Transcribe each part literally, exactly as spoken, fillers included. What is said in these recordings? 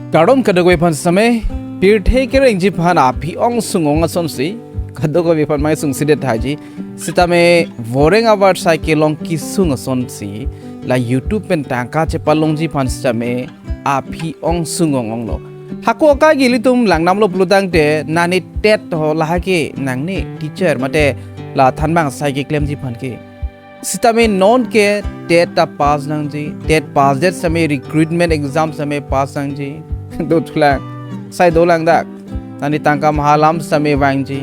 Kardom kadokave aphan sitame, pirthe kerengji aphan aphi ong sung ong asonsi, kadokave aphan mai sungsedet thaiji, sitame voreng avar sai kelong kesung asonsi, la YouTube pen tangka chepalongji aphan sitame, aphi ong sung ong onglo. Hako akai ke ilitum langnamlo pulotangte, nani TET ho lahai ke nangne teacher, mate la thanbang sai keklemji aphan ke. Sitame non ke TET ta pass nangji, TET pass det sitame recruitment exam sitame pass nangji. Dothulang, sai dolang dak. Nani tangka mahalam sitame vangji.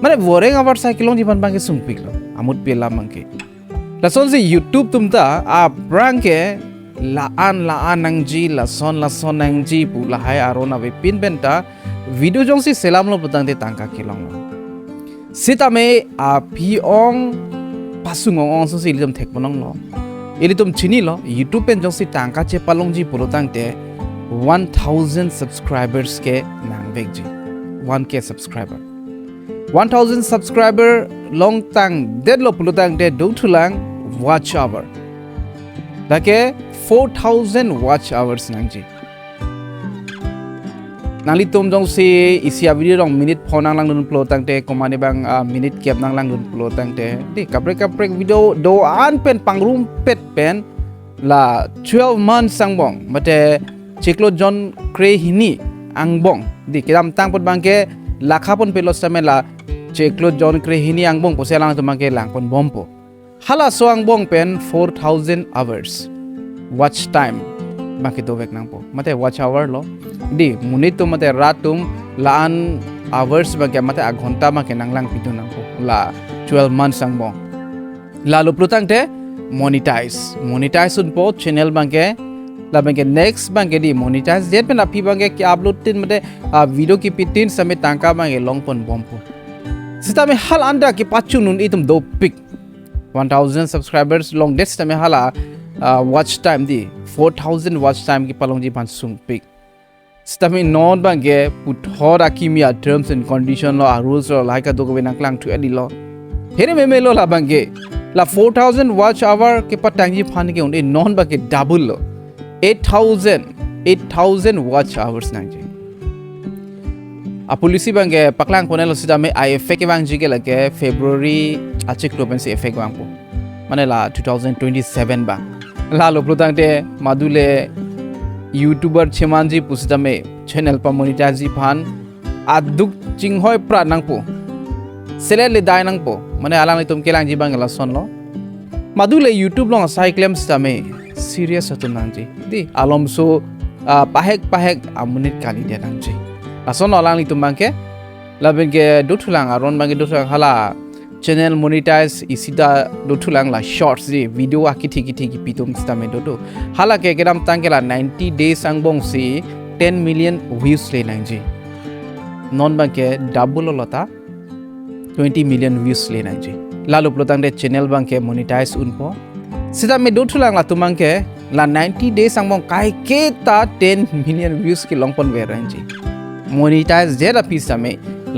Mane voreng avar sai kelongji aphan abangke sungpiklo. Amut pi alam abangke. Lasonsi YouTube atum ta aphrang ke la-an la-an nangji, lason lason nangji pu lahai aron avepin pen ta video jongsi selamlo pulotangte tangka kelonglo. Sitame aphi ong pasung ong ong asonsi ilitum thekponlonglo. Ilitum chinilo, YouTube pen jongsi tangka chepalongji pulotangte one thousand subscribers ke nangvekji. One K subscriber. One thousand subscriber longtangdetlo pulotangte dothulang watch hour. Lake four thousand watch hours nangji. Nanglitum jongsi isi avideo along minute pho nanglangdun pulotangte, komane abang, ah, minute kep nanglangdun pulotangte, di kaprek kaprek video do-an pen pangrumpet pen la twelve months angbong, mate chiklo jon krehini angbong. Di kedamtang apot abangke lakha ponpetlo sitame la chiklo jon krehini angbong pusi alanglitum abangke langponbompo. Halaso angbong pen four thousand hours watch time abangke dovek nangpo. Mate watch hour lo. Di monit atum mate rat atum la-an hours abangke mate aghonta abangke nanglangpidun nangpo. La twelve months angbong. Lalo pulotangte monetize. Monetize unpo channel abangke. La abangke next abangke di monetize det pen aphi abangke ke-upload tin mate, ah, video kepi tin sitame tangka abangke longponbompo. Sitame hal anta kepachun un-e atum dopik. One thousand subscribers longdet sitame hala, ah, watch time di four thousand watch time kepalongji aphan sungpik. Sitame non abangke puthot akimi a-terms and condition lo, a-rules lo, lahai kadokave nangklangthu-edetlo. Here memelo la abangke. La four thousand watch hour kepatangji aphan ke un-e non abangke double lo. Eight thousand, eight thousand watch hours nangji. A-policy abangke paklangponlo sitame a-effect kevangji ke lake February achiklo pensi effect vangpo. Mane la two thousand twenty-seven abang. Lalo pulotangte madule YouTuber chemanji pusitame channel pamonetize ji aphan aduk chinghoi pra nangpo. Selet le dai nangpo. Mane alanglitum kelangji abang lasonlo. Madule YouTube along asai klem sitame serious atum nangji. Di alomso, ah, pahek pahek amonit kalidet nangji. Lason alanglitum abangke, la abangke dothulang aron abangke dothulang hala channel monetize isi ta dothulang la shorts di video akithi kithi kipi atum sitame dodo. Hala ke kedamtang ke la ninety days angbongsi ten million views le nangji. Non abangke double lo ta twenty million views le nangji. Lalo pulotangte channel abangke monetize unpo. Sitame dothulang latum abangke la ninety days angbong kaiketa ten million views kelongponver nangji. Monetize det aphi sitame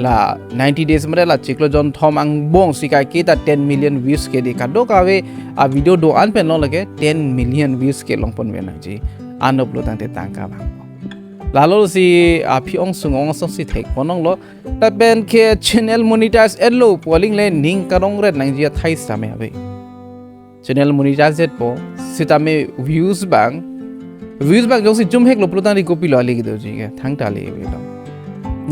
la ninety days mate la chiklo jonthom angbongsi kaiketa ten million views ke di kadokave a-video do-an pen lo lake ten million views kelongponver nangji. Ano pulotangte tangka vangpo. Lalosi aphi ong sung ong asonsi thekponlonglo. Lapen ke channel monetize etlo pu aling le ning karongret nangji athai sitame ave. Channel monetize etpo sitame views abang. Views abang jongsi jumheklo pulotangte kopilo ale kedoji ke thangta ale avelo.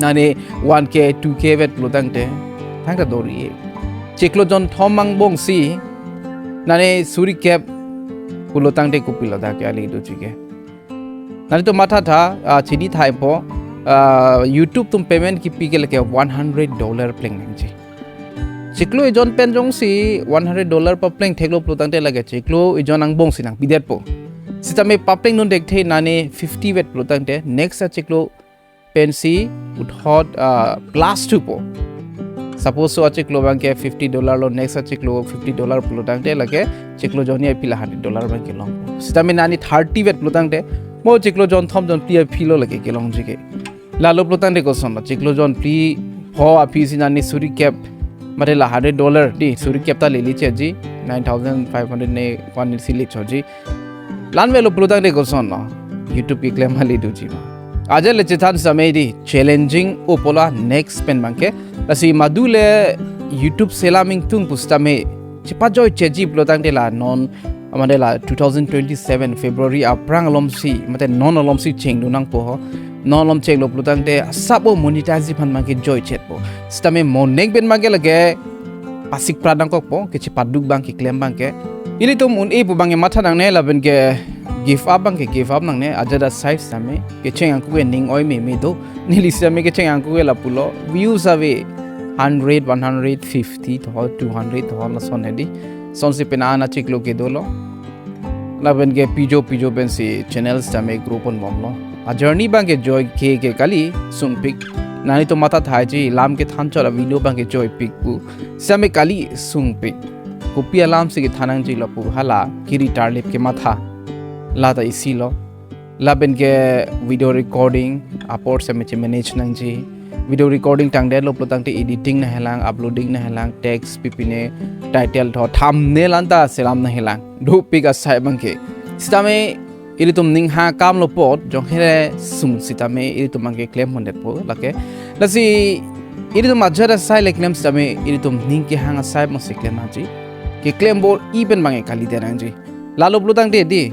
Nane one K, two K vet pulotangte thangta dori. Chiklo jonthom angbongsi nane suri kep pulotangte kopilo dak ke ale kedoji ke. Nanglitum mathatha, ah, chini thaipo, ah, YouTube atum payment kipi ke lake one hundred dollar pleng nangji. Chiklo ejon pen jongsi one hundred dollar papleng theklo pulotangte lake chiklo ejon angbongsi nangpidetpo. Sitame paplengdun thekthe nane fifty vet pulotangte next achiklo pensi puthot, ah, plus thupo. Suppose so achiklo abangke fifty dollar lo, next achiklo fifty dollar pulotangte lake chiklo jonni aphi la hundred dollar abangke long. Sitame nani thirty vet pulotangte mo chiklo jonthom jonphli aphilo lake kelongji ke. Lalo pulotangte kosonlo, chiklo jonphli pho aphisi nani suri kep mate la hundred dollar di suri kep ta lele cheji, nine thousand five hundred ne one si le choji. La-an avelo pulotangte kosonlo, YouTube keklem ale doji ma. Ajat le chethan sitame di challenging o pulo next pen abangke. Lasi madu le YouTube selam ingtung pusitame chepajoi cheji pulo tangte la non amade la two thousand twenty-seven February aphrang alomsi mate non alomsi chengdun nangpo ho. Non alom chenglo pulo tangte asap o monetize aphan abangke joi chetpo. Sitame monek pen abangke lake pasik prat nangkokpo, kechepaduk abang keklem abangke. Ilitum un-e pu abangke matha nangne lapen ke give up abangke give up nangne, ajat asai sitame kecheng angku ke ning oi meme do. Neli sitame kecheng angku ke lapulo. Views ave hundred, one hundred fifty tho, two hundred tho, lason hedi. Sonsi pena ana chiklo ke dolo. Lapen ke pijo pijo pensi channel sitame grow ponbomlo. A journey abangke joi ke ke kali sungpik. Nanglitum matha thaiji lam kethan chot a video abangke joipik pu. Sitame kali sungpik. Kopi alamsi kethan nangji lo pu hala kiri tarlip kematha. Lata isi lo. Lapen ke video recording apor sitame che manage nangji. Video recording tangdetlo pulo tangte editing nanghelang, uploading nanghelang, text pipine, title tho, thumbnail anta selam nanghelang. Dopik asai abangke. Sitame ilitum ning ha kamlo apot, jong here sung sitame ilitum abangke klem hundetpo lake. Lasi ilitum ajat asai le klem sitame ilitum ning kehang asai abangsi klem nangji. Keklem bor-i pen abangke kalite nangji. Lalo pulo tangte di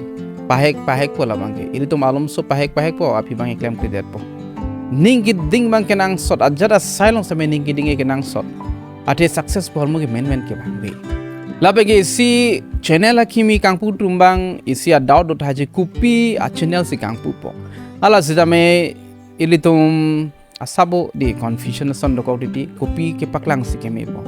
pahek pahekpo la abangke. Ilitum alomso pahek pahekpo aphi abangke klemkledetpo. Ning keding abangke nangsot, ajat asai along sitame ning keding ke nangsot. Athe success pu ahormu ke menmen ke abang ave. Lapen ke isi channel akimi kangpu atum abang isi a doubt do thaiji kopi a channel si kangpupo. Hala sitame ilitum asap o di confusion ason dokok titi, kopi kepaklangsi kemepo.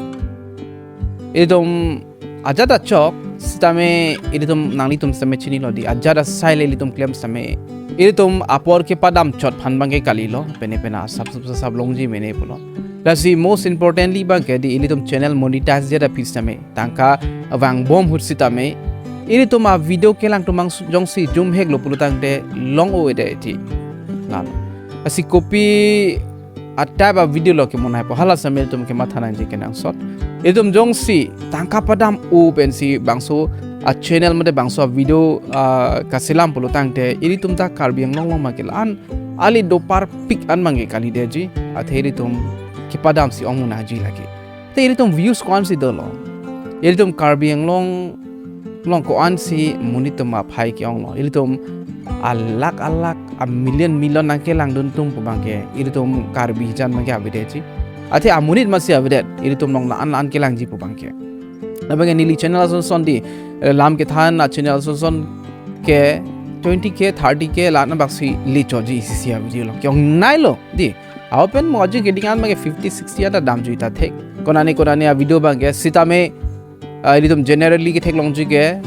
Ilitum ajat achok sitame ilitum nanglitum sitame chinilo di, ajat asai le ilitum klem sitame ilitum apor kepadam chot aphan abangke kalilo, pene pena asap sap sap longji mene pulo. Lasi most importantly abangke di ilitum channel monetize jat aphi sitame tangka vangbom ahut sitame ilitum a video kelang atum abang jongsi jumheklo pulo tangte long-o-edet ti. Lalo. Lasi kopi a type a video lo kemonaipo, hala sitame ilitum kematha nangji kenangsot. Ilitum jongsi tangka padam-o pensi bangso a channel mate bangso a video, ah, kaselam pulo tangte ilitum ta Karbi Anglong along ma ke la-an ali doparpik an abangke kalidetji, athe ilitum kepadamsi ong-un nangji lake. Te ilitum views ko-ansi dolo? Ilitum Karbi Anglong along ko-ansi monit atum aphai ke-onglo? Ilitum alak alak, a million million nangkelangdun atum pu abangke ilitum Karbi jan abangke avedetji. Athe amonit masi avedet, ilitum along la-an la-an kelangji pu abangke. Labangke neli channel ason son di, eh, lam kethan a channel ason son ke twenty K, thirty K la-an abangsi le choji isi isi a video lo. Ke-ongnailo di. Aopen mo aji keding an abangke fifty, sixty ata damjui ta thek. Konane konane a video abangke sitame, ah, ilitum generally ketheklongji ke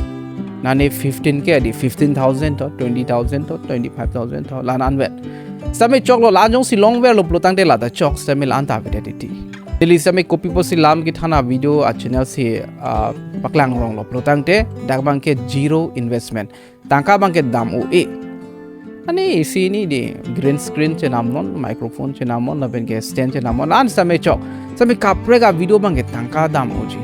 nane fifteen K di, fifteen thousand tho, twenty thousand tho, twenty-five thousand tho, la-an anvet. Sitame choklo, la-an jongsi longverlo pulo tangte lata chok, sitame la-an ta avedet titi. Neli sitame kopi pusi lam kethan a video a channel si, ah, paklangronglo pulo tangte dak abangke zero investment. Tangka abangke dam-o-e. Ani isi ni di green screen chenamnon, microphone chenamnon, lapen ke stand chenamnon, la-an sitame chok. Sitame kaprek a video abangke tangka dam-oji.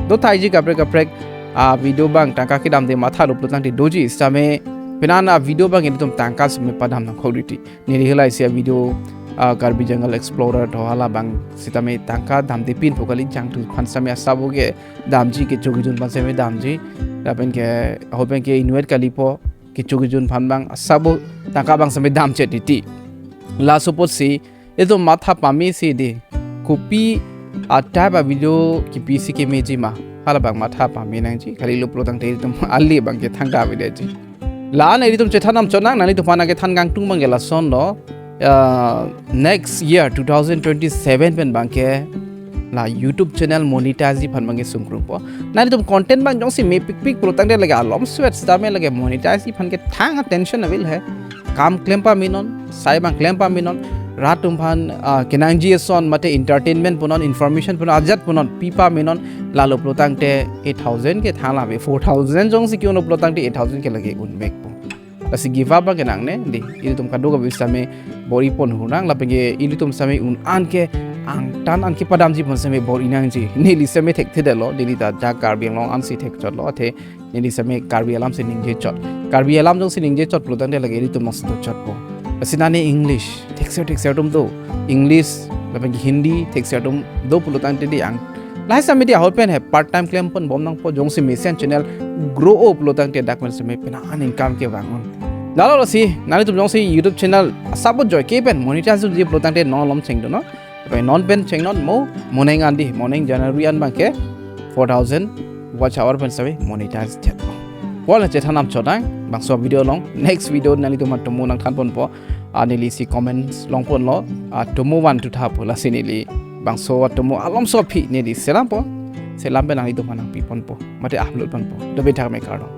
Do thaiji kaprek kaprek a video abang tangka kedamde mathalo pulo tangte doji, sitame pena a video abangke ilitum tangka sitame padam nangkok titi. Neli hela isi a video, ah, Karbi Jungle Explorer tho, hala abang sitame tangka damde pinpo kali, jangthu aphan sitame asap o ke damji, kecho kejun aphan sitame damji. Lapen ke, ahut pen ke inutvet kalipo, kecho kejun aphan abang asap o tangka abang sitame damchet titi. Laso apotsi ilitum matha pamesi di, kopi a type a video kepisi kemeji ma, hala abang matha pame nangji. Kalilo pulo tangte ilitum ali abangke thangta avedetji. La-an ilitum chethan nam chonang, nanglitum aphan kethan kangtung abangke lasonlo. Ah, next year two thousand twenty-seven pen abangke la YouTube channel monetize aphan abangke sungkrungpo. Nanglitum content abang jongsi mepikpik pulo tangte lake alomswet sitame lake monetize aphan ke thang attention avil he. Kam klem pamenon, sai abang klem pamenon, rat atum aphan, ah, kenangji ason mate entertainment punon, information punon, ajat punon pi pamenon, lalo pulo tangte eight thousand ke thang la ave, four thousand jongsi ke-unlo pulo tangte eight thousand ke lake unvekpo. Lasi give up abangke nangne di, ilitum kadokave sitame bor-i pon hunang, lapen ke ilitum sitame un-an ke angtan an kepadamji aphan sitame bor-i nangji. Neli sitame thekthedetlo, neli ta dak Karbi Anglong ansi thekchotlo, athe neli sitame Karbi alamsi ningje chot. Karbi alam jongsi ningje chot pulo tangte lake ilitum alongsi dochotpo. Lasi nani English thekser thekser atum do, English lapen Hindi thekser atum do pulo tangte dei ang, lahai sitame dei ahut pen he part time klem ponbom nangpo, jongsi mesen channel grow o pulo tangte dak pen sitame penang an income kevang un. Lalo lasi nanglitum jongsi YouTube channel asap ojoi ke pen monetize unji pulo tangte non malom chengdun non. Lapen non pen chengnon mo, moning an dei, moning January an abangke four thousand watch hour pen sitame monetize det. Pon le chethan nang chodang bangso video along, next video nanglitum atomo nangthan ponpo. Ah, neli si comments long ponlo, ah, atomo van tu tha pu, lasi neli bangso atomo alomso aphi neli selam po, selam pen nanglitum aphan nangpi ponpo, mate upload ponpo. Dopik thak me, kardom.